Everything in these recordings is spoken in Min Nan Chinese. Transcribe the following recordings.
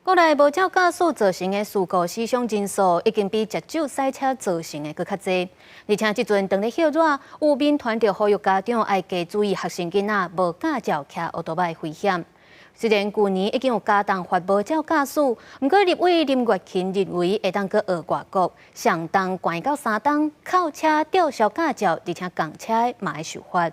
國內無照駕駛造成的事故死傷人數已經比食酒駛車造成的閣較濟，而且這陣當咧歇熱，有民團就呼籲家長愛加注意學生囡仔無駕照騎歐多擺的危險。雖然舊年已經有加重罰無照駕駛，毋過立委林月琴認為會當閣學外國，上重關到3冬，扣車吊銷駕照，而且共車的嘛愛受罰。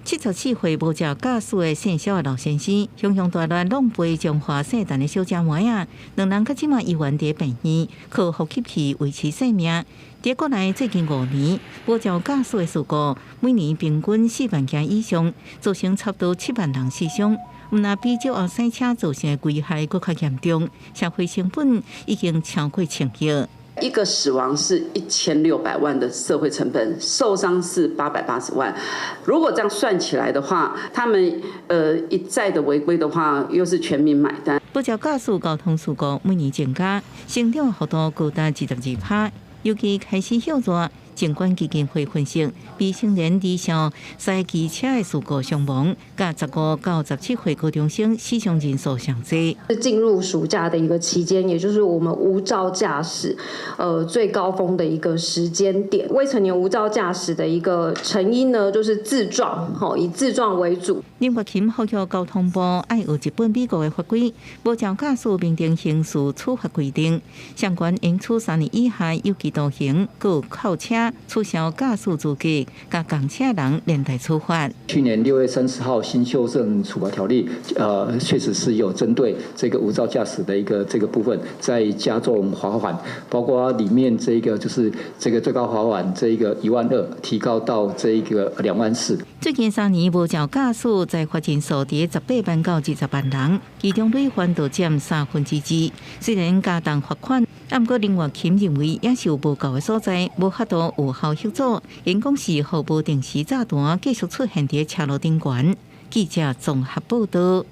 74歲無照駕駛的姓蕭的老先生，雄雄大大攏陪彰化聖誕的小姐妹仔，兩人到這馬猶原佇病院，靠呼吸器維持生命。佇國內最近5年，無照駕駛的事故，每年平均4萬件以上，造成差不多7萬人死傷。毋但比酒後駛車造成的危害閣較嚴重，社會成本已經超過1000億。一個死亡是1600萬的社會成本，受傷是880萬。如果這樣算起來的話，他們一再的違規的話，又是全民買單。無照駕駛交通事故每年增加，成長幅度高達22%。尤其開始歇熱，疾管基金會分析，未成年離校駛機車的事故傷亡，佮15到17歲高中生死傷人數上濟。進入暑假的一個期間，也就是我們無照駕駛，最高峰的一個時間點。未成年無照駕駛的一個成因呢，就是自撞，吼，以自撞為主。林國琴呼籲交通部愛學日本、美國的法規，無照駕駛明定刑事處罰規定，相關應處3年以下有期徒刑，閣扣車、取消駕駛資格，佮共車人連帶處罰。去年6月30號新修正處罰條例，確實是有針對這個無照駕駛的一個這個部分，在加重罰款，包括裡面這個就是這個最高罰款這個1萬2提高到這個2萬4。最近3年無照駕駛裁罰人數佇18萬到20萬人，其中累犯就佔2/3。雖然加重罰款，毋過林月琴認為也是有無夠的所在，無法度有效嚇阻，因講是予無定時炸彈繼續出現佇車路頂懸。記者綜合報導。